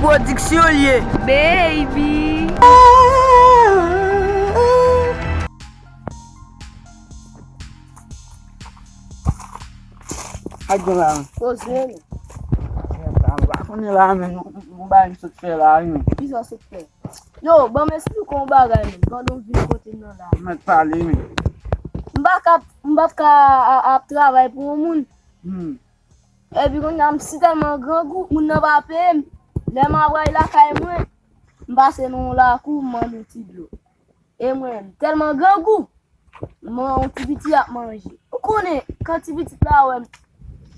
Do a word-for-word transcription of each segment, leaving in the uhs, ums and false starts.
Pwodiksyon l ye. Baby. Ak gen la. Poze nou. Mwen pa konnen la, men yon, yon bagay m sot fè la, wi, men. Kisa w sot fè? Yo, ban m esplike w yon bagay, men. Pandan w vin kote m nan la. Mèt pale, men. M pa ka, m p ap ka a- ap travay pou yon moun. Hmm. Epi kounye a, m si tèlman grangou, moun nan pa peye m. Lè m ap pral lakay mwen, m pase nan yon lakou, m mande yon ti dlo. E mwen, m tèlman grangou, m wè yon ti pitit ap manje. Ou konnen, kan ti pitit la wè m,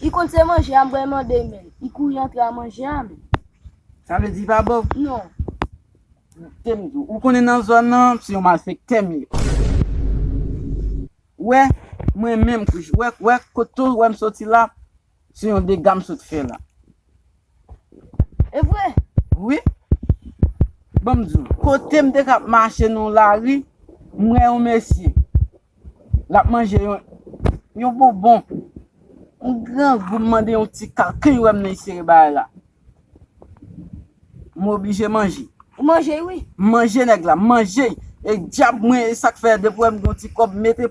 li konn se manje a m pral mande, men li kouri antre a manje a, men. Sa vle di pa bon? Non. Te m di w, ou konnen nan zòn nan, se yon malfektè m ye. Wè, mwen menm, wè, wè kote w wè m soti la, se yon dega m sot fè la. E vre? Wi. Ban m di w, kote m te k ap mache nan yon lari, m wè yon mesye. L ap manje yon, yon bonbon. M grangou, m mande yon ti kal. Kan l wè m nan sere bagay la, m oblije manje. Ou manje, wi. M manje nèg la, m manje. E dyab mwen, e sa k fè depi w wè m gen yon ti kòb, mete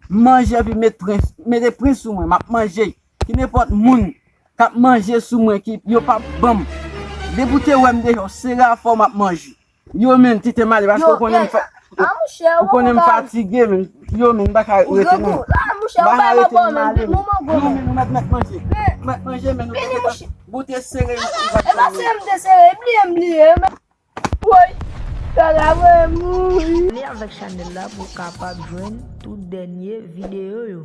manje epi met pren, mete pren sou mwen, m ap manje. Ki nenpòt moun k ap manje sou mwen, ki yo p ap ban m. Depi w te wè m deja, w sere afè w, m ap manje. Yo, men, tete m ale, paske w konnen m fa- a, mouche, ou konnen m fatige, men. Yo, men, m pa ka rete, non. M pa ka rete, m ale, men. Yo, men, ou mèt, mèt manje. Mèt manje, men, ou te, ou te sere, ou pa t manje. E pa sere m te sere, bliye m bliye, men. Woy, kaka mwen mouri. Abòne avèk chanèl la pou w kapab jwenn tout dènye videyo yo.